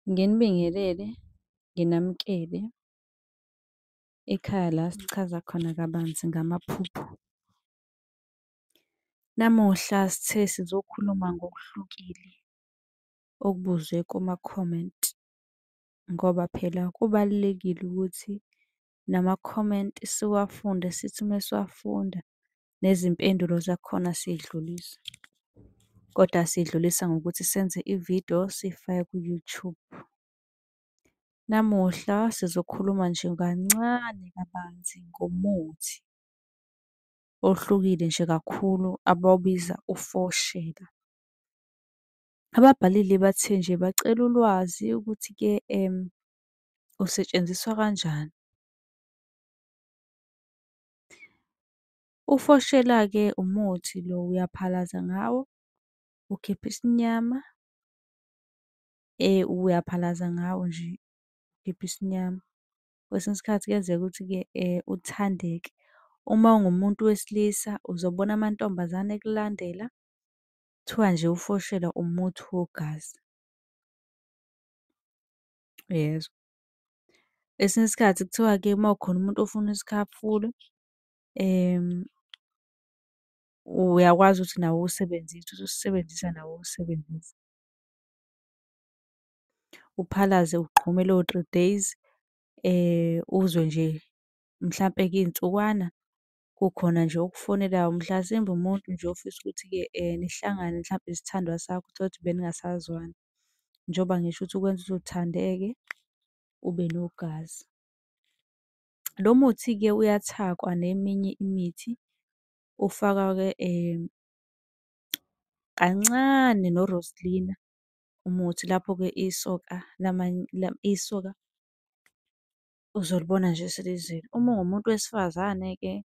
Nginibingelele, nginamukele ekhaya la sichaza khona kabanzi ngamaphupho. Namuhla sithe sizokhuluma ngokuhlukile okubuzwe kuma-comment, ngoba phela kubalulekile ukuthi nama-comment siwafunde, sithi uma siwafunda nezimpendulo zakhona siy'dlulise, kodwa siyidlulisa ngokuthi senze ividiyo siyifake ku-YouTube. Namuhla sizokhuluma nje kancane kabanzi ngomuthi ohlukile nje kakhulu abawubiza ufoshela. Ababhalile bathe nje bacela ulwazi ukuthi-ke usetshenziswa kanjani. Ufoshela-ke umuthi lo, uyaphalaza ngawo, ukhipha isinyama. Uyaphalaza ngawo nje, ukhipha isinyama. Kwesinye isikhathi kuyenzeka ukuthi-ke uthandeke. Uma ungumuntu wesilisa uzobona amantombazane ekulandela. Kuthiwa nje ufoshela umuthi wogazi. Uyezwa? Kwesinye isikhathi kuthiwa-ke uma kukhona umuntu ofuna isikhafulo, uyakwazi ukuthi nawe uwusebenzise, uthi ususebenzisa nawo uwusebenzise. Uphalaze ugqume lowo three days, uzwe nje mhlampe-ke iy'nsukwana kukhona nje okufonelayo, mhlasimbe umuntu nje ofisa ukuthi-ke nihlangane mhlampe isithandwa sakho, uthole ukuthi beningasazwani. Njengoba ngisho ukuthi ukwenza ukuthi uthandeke, ube nogazi. Lo muthi-ke uyathakwa neminye imithi, ufakwa-ke kancane noRoselina umuthi, lapho-ke isoka isoka uzolibona nje selizile. Uma ungumuntu wesifazane-ke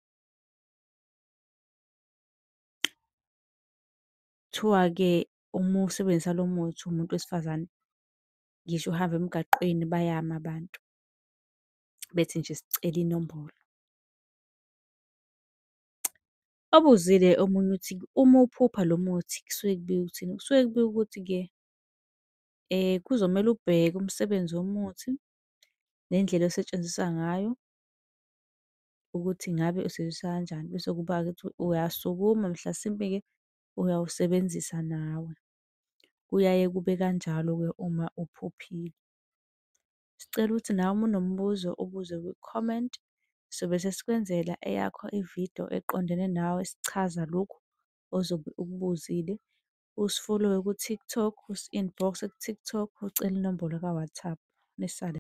kuthiwa-ke uma uwusebenzisa lo muthi uwumuntu wesifazane, ngisho uhamba emgaqweni bayama abantu bethi nje sicela inombolo. Obuzile omunye uthi, uma uwuphupha lo muthi kusuke kubika ukuthini? Kusuke kubika ukuthi-ke kuzomele ubheke umsebenzi womuthi nendlela osetshenziswa ngayo ukuthi ngabe usetshenziswa kanjani, bese kuba-ke ukuthi uyasukuma mhlasimpe-ke uyawusebenzisa nawe. Kuyaye kube kanjalo-ke uma uphuphile. Sicela ukuthi nawe uma unombuzo ubuze kwi-comment, sobe sesikwenzela eyakho ividiyo eqondene nawe sichaza lokhu ozobe ukubuzile. Usifolowe ku-TikTok, usi-inbox-e ku-TikTok, ucele inombolo ka-WhatsApp. Nisale.